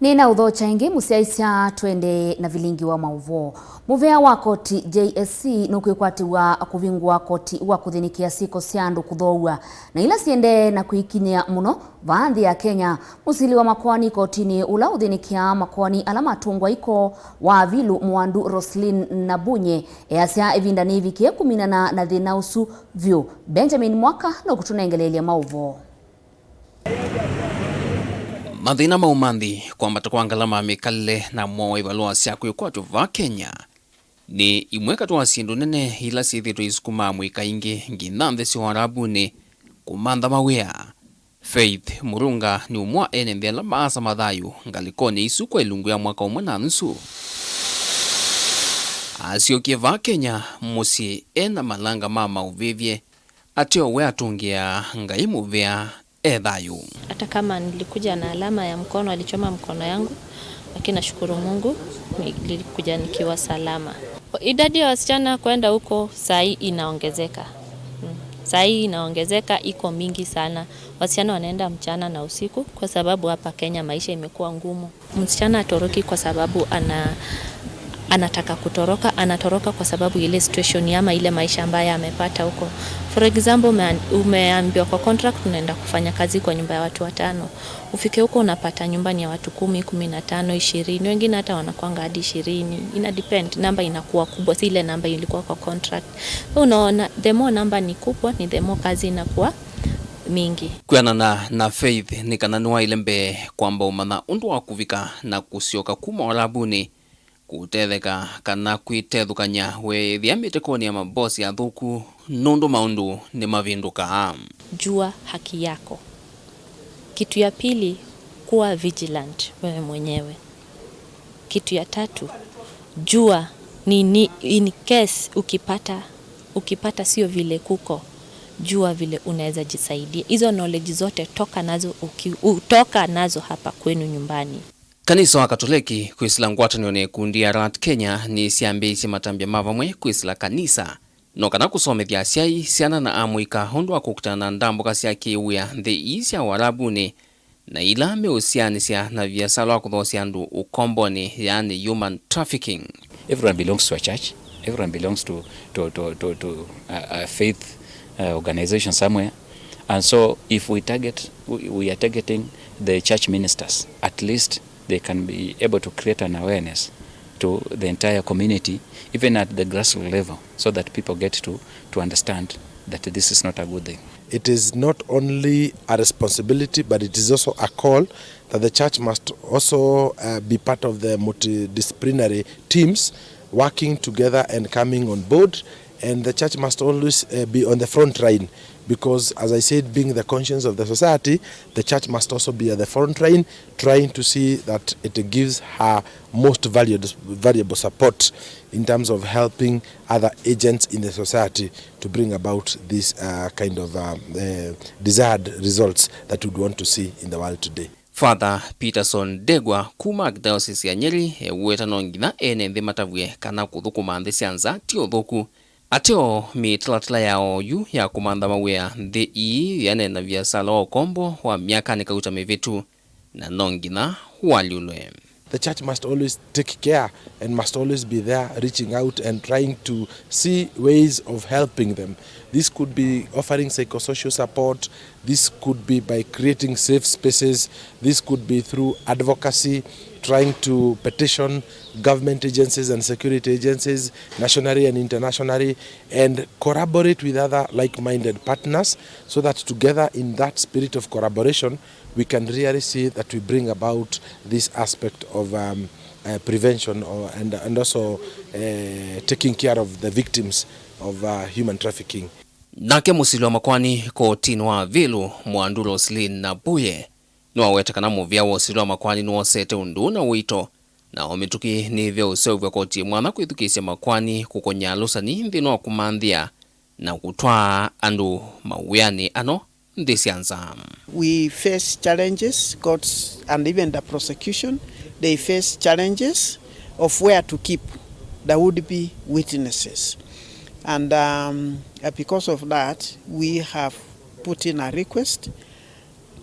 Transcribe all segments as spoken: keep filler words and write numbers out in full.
Nĩnaũthokya ĩngĩ, mũsyaĩĩsya, twende na vilingi wa maũvoo. Mũvea wa koti J S C nũkwĩkwatĩw'a kũvingũa koti wa kũthĩnĩkĩa syĩko sya andũ kũthoow'a na ila syĩendee na kwĩkinyĩa mũno vaa nthĩ ya Kenya. Mũsili wa makoani kotinĩ ũla ũthĩnĩkĩaa makoani ala matũngwa iko wa Avilu Mwandu Roslyn Nabunye easya ĩvinda nĩyĩvikĩe kũminana na thĩna ũsu vyũ. Benjamin Mwaka nũkũtũnengeleelya maũvoo. Mathĩna ma ũmanthi, kwambata kwa ngalama ya mĩkalĩle, na mwaũ wa ivalũa sya kwĩkwatw'a vaa Kenya nĩ imwe katĩ wa syĩndũ nene ila syĩthĩĩtwe isukuma amũika aingĩ nginya nthĩ sya Ũarabunĩ kũmantha mawĩa. Faith Murunga nĩ ũmwe wa ene nthĩ ala maasa mathayũ ngalĩkonĩ isu kwa ilungu ya mwaka ũmwe na nusu. Asyokie vaa Kenya mũsyĩ e na malanga ma maũvĩvye, ateo we atũngĩaa Ngai mũvea e thayũ. Hata kama nilikuja na alama ya mkono, alichoma mkono yangu, lakini nashukuru Mungu, nilikuja nikiwa salama. Idadi ya wasichana kwenda huko saa hii inaongezeka. Mm. Saa hii inaongezeka, iko mingi sana. Wasichana wanaenda mchana na usiku kwa sababu hapa Kenya maisha imekuwa ngumu. Msichana atoroki kwa sababu ana-, anataka kutoroka, anatoroka kwa sababu ile situation ama ile maisha ambayo amepata huko. For example, umean-, umeambiwa kwa contract unaenda kufanya kazi kwa nyumba ya watu watano. Ufike huko unapata nyumba ni ya watu kumi, kumi na tano, ishirini, wengine hata wanakuanga hadi ishirini. Ina depend, namba inakuwa kubwa, si ile namba ilikuwa kwa contract. So unaona, the more namba ni kubwa, ni the more kazi inakuwa mingi. Kwĩanana na Faith, nĩ kana nĩwaĩle mbee kwamba ũmanya ũndũ wa kũvika na kũsyoka kuma Ũarabunĩ, kũtetheka kana kwĩtethũkany'a weethĩa mĩtekonĩ ya mabosi athũku, nũndũ maũndũ nĩmavĩndũkaa. Jua haki yako. Kitu ya pili, kuwa vigilant wewe mwenyewe. Kitu ya tatu, jua ni, ni in case ukipata, ukipata sio vile kuko, jua vile unaweza jisaidia. Hizo knowledge zote toka nazo uki-, u-, toka nazo hapa kwenu nyumbani. Kanisa wa Katoleki kwĩsĩla ngwatanĩo na ĩkundi ya Rat Kenya nĩsyambĩĩisye matambya ma vamwe kwĩsĩla kanisa no kana kũsomethya asyai, syana na amũika ũndũ wa kũkitana na ndambũka sya kĩ-wĩa nthĩ ii sya Ũarabunĩ na ila meũsianĩsya na viasala wa kũthoosya andũ ũkombonĩ, yaani human trafficking. Everyone belongs to a church. Everyone belongs to, to, to, to, to a, a faith, uh, organization somewhere. And so if we target, we, we are targeting the church ministers, at least they can be able to create an awareness to the entire community, even at the grassroots level, so that people get to, to understand that this is not a good thing. It is not only a responsibility, but it is also a call that the church must also, uh, be part of the multidisciplinary teams working together and coming on board, and the church must always, uh, be on the front line, because, as I said, being the conscience of the society, the church must also be at the front line, trying to see that it gives her most valued, valuable support in terms of helping other agents in the society to bring about this, uh, kind of, uh, uh, desired results that we would want to see in the world today. Father Peterson Ndegwa kuma Archdiocese ya Nyeri eweta no nginya ene nthĩ matavw'e kana kũthũkũma nthĩ sya nza ti ũthũku. Ateo, mĩtalatala ya oyu ya kũmantha mawĩa nthĩ ii yĩanene na viasala wa ũkombo wa myakanĩ kauta mĩvĩtu, na no nginya ũalyũlwe. The church must always take care and must always be there reaching out and trying to see ways of helping them. This could be offering psychosocial support. This could be by creating safe spaces. This could be through advocacy, trying to petition government agencies and security agencies, nationally and internationally, and collaborate with other like-minded partners so that together in that spirit of collaboration, we can really see that we bring about this aspect of, um, uh, prevention or, and, and also, uh, taking care of the victims of, uh, human trafficking. Nake mũsili wa makoani kotinĩ wa Avilu, Mwandu Roslyn Nabuye, nĩwaweta kana mũvĩa wa ũsili wa makoani nĩwosete ũndũ ũũ na ũito, nao mĩtũkĩ nĩĩvya ũseũvw'a koti mwanya kwĩthukĩĩsya makoani kũkony'a alũsani nthĩnĩ wa kũmanthĩa na kũtwaa andũ mawĩanĩ ano nthĩ sya nza. We face challenges, courts and even the prosecution, they face challenges of where to keep the would-be witnesses. And, um, uh, because of that, we have put in a request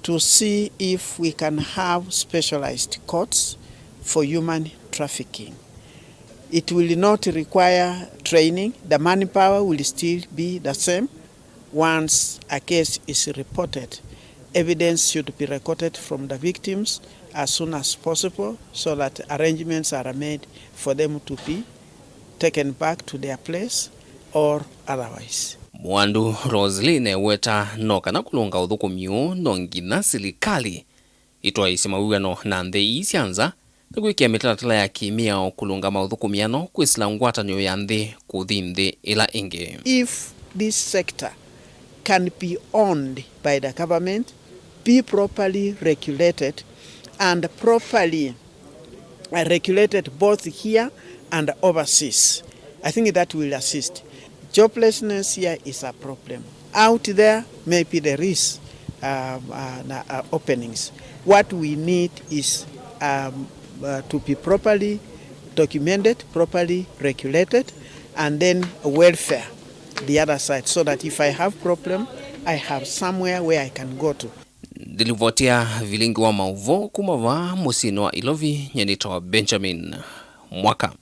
to see if we can have specialized courts for human trafficking. It will not require training. The manpower will still be the same. Once a case is reported, evidence should be recorded from the victims as soon as possible so that arrangements are made for them to be taken back to their place or otherwise. Mwandu Roslyn eweta no kana kũlũnga ũthũkũmi ũũ no nginya silikalĩ ĩtwaĩĩsye mawĩw'ano na nthĩ ii sya nza na kwĩkĩa mĩtalatala ya kĩmĩao kũlũnga maũthũkũmi ano kwĩsĩla ngwatanĩo ya nthĩ kũthi nthĩ ĩla ĩngĩ. If this sector can be owned by the government, be properly regulated and properly uh, regulated both here and overseas. I think that will assist. Joblessness here is a problem. Out there, maybe there is um, uh, uh, openings. What we need is um, uh, to be properly documented, properly regulated, and then welfare, the other side, so that if I have problem, I have somewhere where I can go to. Ndilivoti ya vilingi wa maũvoo kuma vaa mũsyĩnĩ wa Ilovi, nyenĩtawa Benjamin Mwaka.